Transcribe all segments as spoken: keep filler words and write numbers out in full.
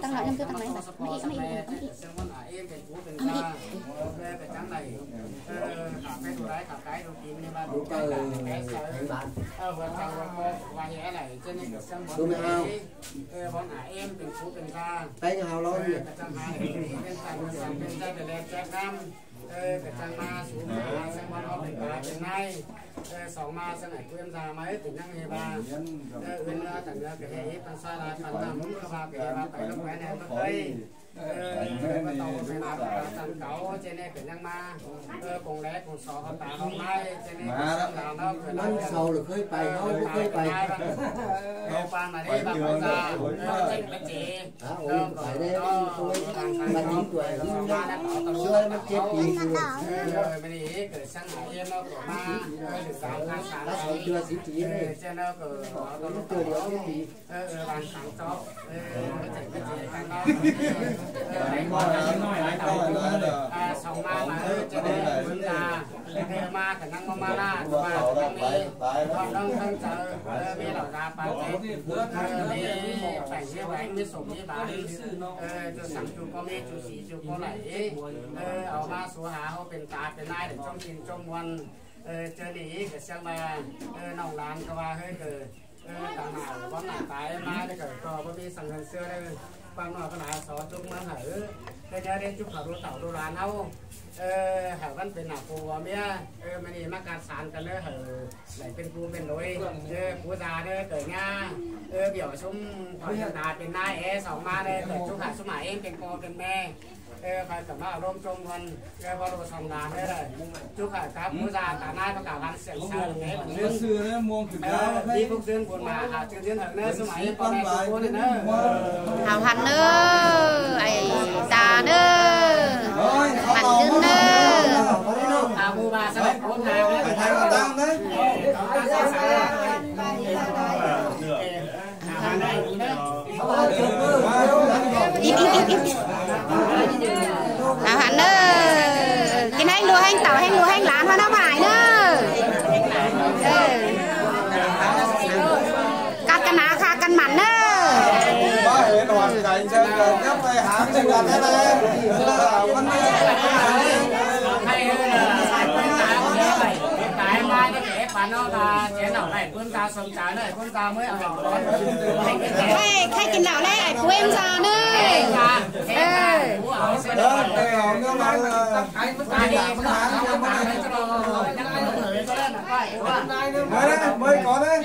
ꞌtăng lỏ ꞌnăm ꞌcứ ꞌtăng lỏ ꞌnăm. ꞌMắn ị, ꞌmắn ị, ꞌmắn ị. ꞌMắn ị. Ơ, ꞌcọ chắng đảy. Ơ, khả phép đu đáy, khả cái đu tín, ꞌnị ꞌva đu cái, khả cái sớ. Ơ, ꞌhuôm chắng ꞌhuôm ꞌcọ, ꞌva hé đảy, ꞌchớ ꞌnị ꞌcọ sớm bón ải ꞌếm. Ơ, bón ải ꞌếm, pên phú pên da. Ơ, ꞌcọ chắng hả đảy, pên chắng, pên chắng, pên da, pên lé chép ꞌnăm. Ơ, ꞌcọ chắng ꞌmá sú ꞌmá, sớm bón ók pên pá pên ꞌnái. Ơ, song ꞌmá sớm ải ꞌquiến da ꞌmá, ꞌtếng ꞌnhắng hê ꞌva. Ơ, ứn ꞌnớ tẳng ꞌnớ ꞌcọ hê ꞌhịt ꞌpăn ꞌsá ꞌlạ ꞌpăn ꞌnặm, ꞌcọ ꞌva ꞌcọ hê ꞌva pay ꞌlốc pay ꞌnén ꞌmá ꞌtới. Ơ, ơ, bắt đầu mình làm, ờ, tầm cấu, cho nên phải nhắc mà, ơ, cũng lẽ cũng xóa họ tả họ mai, cho nên phải xem là nó phải làm. Năm sau là khơi bay, nó cũng khơi bay. Ơ, quan mà đi, bà con già, ơ, chỉnh cái chế. À, ôi, phải đấy, tôi, bà chín tuổi, xưa nó chết đi rồi. Ơ, ơ, mình đi, cởi sang hải yên nó của ma, ơ, được sáu tháng, sáu tháng. Đã sáu chưa, chín chỉ đấy. Ơ, cho nó cởi, nó cởi được chết đi. Ơ, ơ, bạn sáng cho. Ơ, ơ, cái gì, cái gì, cái đó. Ơ, ơ, à, sống mà, mà, ơ, cho nên, ơ, ơ, mà, khả năng mà, mà, là, mà, khả năng đi, con đông thân sự, ơ, vì là ra, bạn, ơ, vì phải như vậy, mới sống như vậy. Ơ, cho sắm, cho con, cho xí, cho con lại, ơ, ở mà số hà, họ bên ta, bên này, để trong tin, trong muôn, ơ, cho nên, cái xem mà, ơ, nòng lán, cái mà, hơi, cái, Ơ, ta nả, bón nả tái, mai nó cởi cò, bón mi săng hơn xưa đây. Quang nọ có nả xó chúc mừng hở. Thế nhớ đến chúc hở đô tảo đô đoán hâu. Ơ, hở văn bên nả phù hòa mía. Ơ, mà đi mắc cạn sản cả lơ hở. Lại bên phù bên lối. Ơ, phú già đây cởi nha. Ơ, biểu súng khỏi hiện tại bên nai é sòng ma đây. Cởi chúc hả súng hả em bên cô bên mẹ. Ơ, phải tỏ mạo rôm trôm huân, ơ, vào đồ sòng đàn đấy là chúc hả các quốc gia cả nai và cả văn sẻng sơ là cái bản lương. Ơ, đi phúc dươn buồn mà, à, chữ dươn hở nữa, số máy con này cũng buôn nữa. Hảo hẳn nữa, ai ta nữa. Bản dươn nữa. À, bu bà sao lại bốn tháng nữa. Phải thay vào tăng đấy. Ơ, Im, im, im, im. Hảo hẳn ơ. Cái này lùa hên tảo, hên lùa hên lán hoa nó mải nơ. Ơ. Cắt căn ná khá căn mặn nơ. Ơ. Khai, khai kin đảo lé, ai pua êm da nơ. Ơ. Mới đấy, mới có đấy.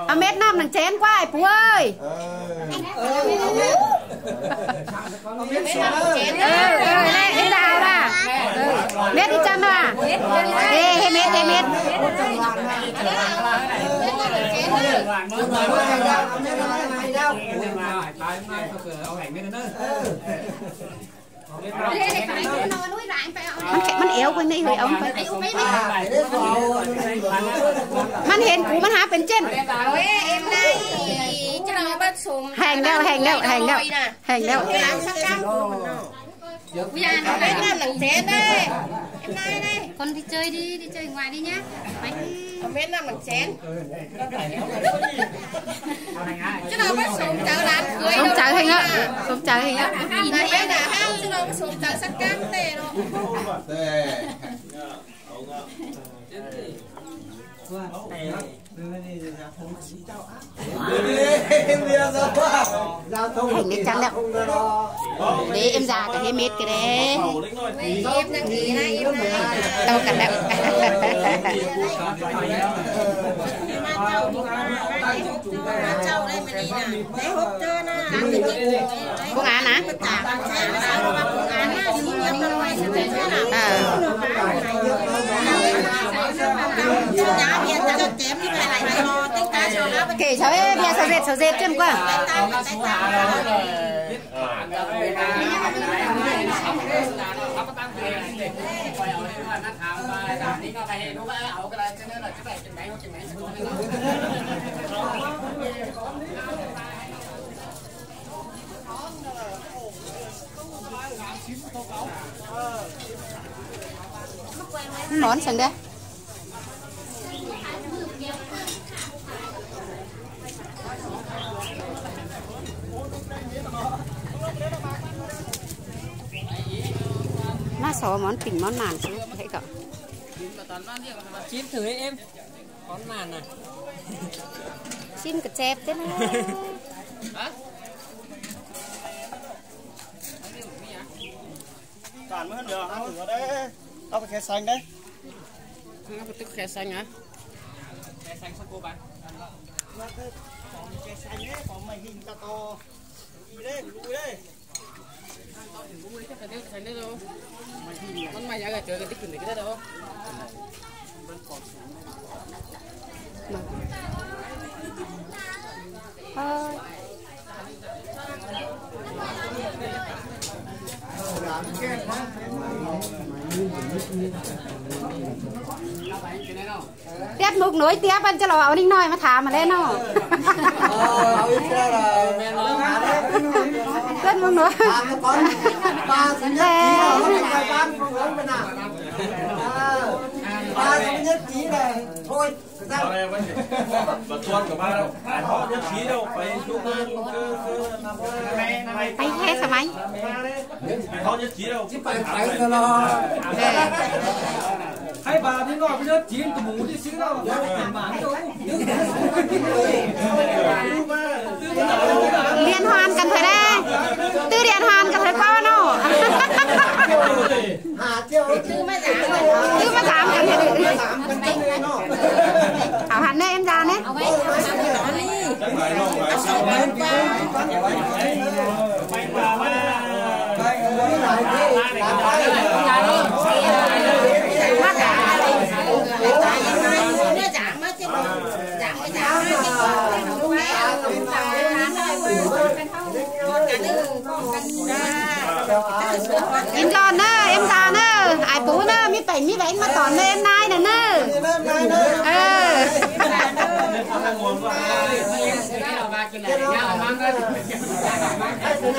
Ơ, mết năm nẳng chén quá, ai pua ơi. Ơ, ơ, lẹ, êm da à. Ơ, mết đi chăm à. Ê, hê mết, hê mết. Măn, măn éo quên đi hơi ông quên. Măn hên cú măn há bên trên. Hèn đéo, hèn đéo, hèn đéo. Hèn đéo. Ui, ăn cái năm nẳng chén đây. Em này đây. Con đi chơi đi, đi chơi ngoài đi nhá. Mày. Con bé năm nẳng chén. Chứ nào bắt sống cháu đám cưới. Sống cháu hình ạ. Sống cháu hình ạ. Nhìn thấy bé đã hao, chứ nào bắt sống cháu sắc cam tê rồi. Hên đi chăng đéo. Đế em già cả hên mết cái đế. Tao cả đéo. Công an à? Ờ. Kể cháu ơi, bia sao dệt, sao dệt chứ mà. Nón sang đây. Má so món tỉnh món màn chứ, thấy cậu. Chín thử đi em. Món màn à? Chín cái chép thế này. Hả? Cản mới hơn được, ăn thử vào đây. Tao phải khe xanh đấy. Nó có tức khe xanh hả? Tiếp mục nối tiếp ăn cho lỏ áo ninh nói mà thả mà lên nó. Tiếp mục nối. Thôi. Bà Tuân của ba đâu? Ai họ nhất trí đâu, phải lúc lên cơ, cơ, năm, Phải thế sao mày? Ai họ nhất trí đâu? Chứ phải, phải rồi lo. Hai bà đi nói với nhất trí, tụi mù đi xíu đâu. Liên hoan cần phải đây. Tư liên hoan cần phải qua nó. Hả, chứ không? Tư mà dám. Tư mà dám cần phải. Hảo hẳn đấy, em già đấy. Em giòn nơ, em già nơ, ai bố nơ, mi bảy, mi bảy mà tỏn nơ, em nai nơ nơ. Ờ.